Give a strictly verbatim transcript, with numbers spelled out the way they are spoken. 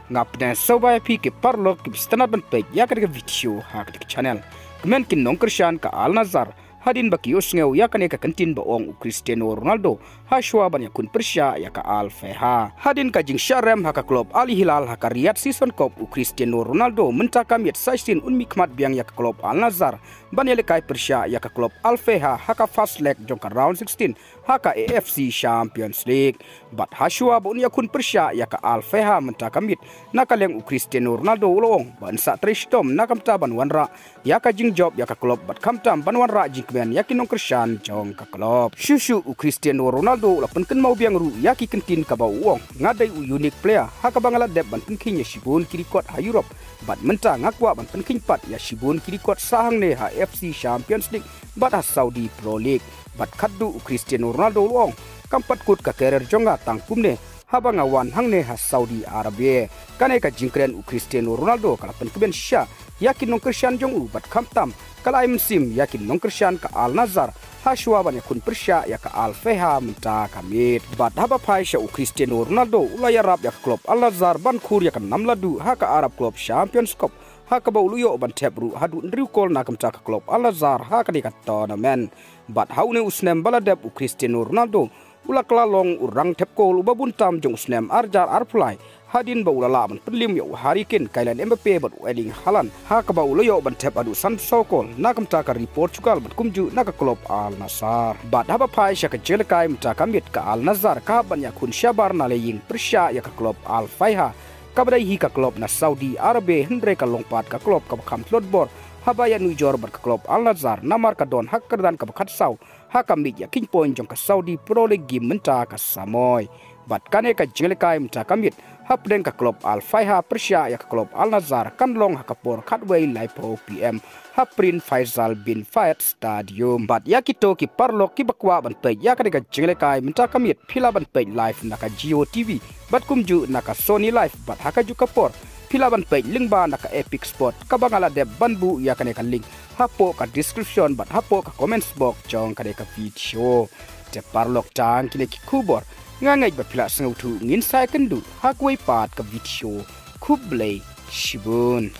Nga pdiang sngewbha ïa phi ki paralok kiba sngewtynnat ban peit ïa kane ka video ha kane ka channel. Kmen ki nongkyrshan ka Al Nassr hadien ba ki ïohsngew ïa kane ka kyntien ba ong u Cristiano Ronaldo ha shuwa ban ïakhun pyrshah ïa ka Al Faiha. Hadien ka jingshah rem ha ka klub Al Hilal ha ka Riyadh Season Cup, u Cristiano Ronaldo mynta ka miet sa shisien un mihkhmat biang ïa ka klub Al Nassr ban ïalehkai pyrshah ïa ka klub Al Faiha ha ka first leg jong ka round sixteen ha ka A F C Champions League. Bad ha shuwa ba un ïakhun pyrshah ïa ka Al Faiha mynta ka miet, na ka liang u Cristiano Ronaldo u la ong ba un sa trei shitom na ka bynta ban wanrah ïa ka jingjop ïa ka klub bad khamtam ban wanrah jingkmen ïa ki nongkyrshan jong ka klub. Shuh shuh u Cristiano Ronaldo u la pynkynmaw biang ruh ïa ki kyntien kaba u ong, nga dei u unique player ha kaba nga la dep ban pynkheiñ ïa shibun ki record ha Europe, bad mynta nga kwah ban pynkheiñ pat ïa shibun ki record sha hangne ha A F C Champions League bad ha Saudi Pro League. Bad khadduh u Cristiano Ronaldo u la ong, kam pat kut ka career jong nga tang kumne haba nga wan hangne ha Saudi Arabia. Kane ka jingkren u Cristiano Ronaldo ka la pynkmen shisha ïa ki nongkyrshan jong u bad khamtam ka la ai mynsiem ïa ki nongkyrshan ka Al Nassr ha shuwa ban ïakhun pyrshah ïa ka Al Faiha mynta ka miet. Bad haba phai sha u Cristiano Ronaldo u la ïarap ïa ka klub Al Nassr ban khur ïa ka nam la duh ha ka Arab Club Champions Cup, ha kaba u la ïoh ban thep ruh haduh hynriew kol na ka bynta ka klub Al Nassr ha kane ka tournament. Bad ha une u snem ba la dep u Cristiano Ronaldo u la kylla long u rangthep kol uba bun tam jong u snem ar hajar arphew lai hadien ba u la lah ban pynliem ïa u Harry Kane, Kylian Mbappe bad u Erling Haaland, ha kaba u la ïoh ban thep haduh sanphew saw kol na ka bynta ka ri Portugal bad kumjuh na ka klub Al Nassr. Bad haba phai sha ka jingïalehkai mynta ka miet, ka Al Nassr ka hap ban ïakhun shabar na la ïing pyrshah ïa ka klub Al Faiha, kaba dei hi ka klub na Saudi Arabia, hynrei ka long pat ka klub kaba kham tlot bor haba ïa nujor bad ka klub Al Nassr namar ka don ha ka kyrdan kaba khatsaw ha ka miej ïakheiñ point jong ka Saudi Pro League game mynta ka samoi. Bad kane ka jingïalehkai mynta ka miet hapdeng ka klub Al Faiha pyrshah ïa ka klub Al Nassr kan long ha ka por khatwei laiphew P M ha Prince Faisal bin Fahd Stadium. Bad ïa kito ki paralok kiba kwah ban peit ïa kane ka jingïalehkai mynta ka miet, phi lah ban peit live na ka Jio T V bad kumjuh na ka Sony Live, bad ha kajuh ka por phi lah ban peit lyngba na ka Epic Sport, kaba nga la dep ban buh ïa kane ka link hapoh ka description bad hapoh ka comments box jong kane ka video. Te paralok, tang kine ki khubor, nga ngeit ba phi la sngewthuh. Ngin sa ïakynduh ha kawei pat ka video. Khublei shibun.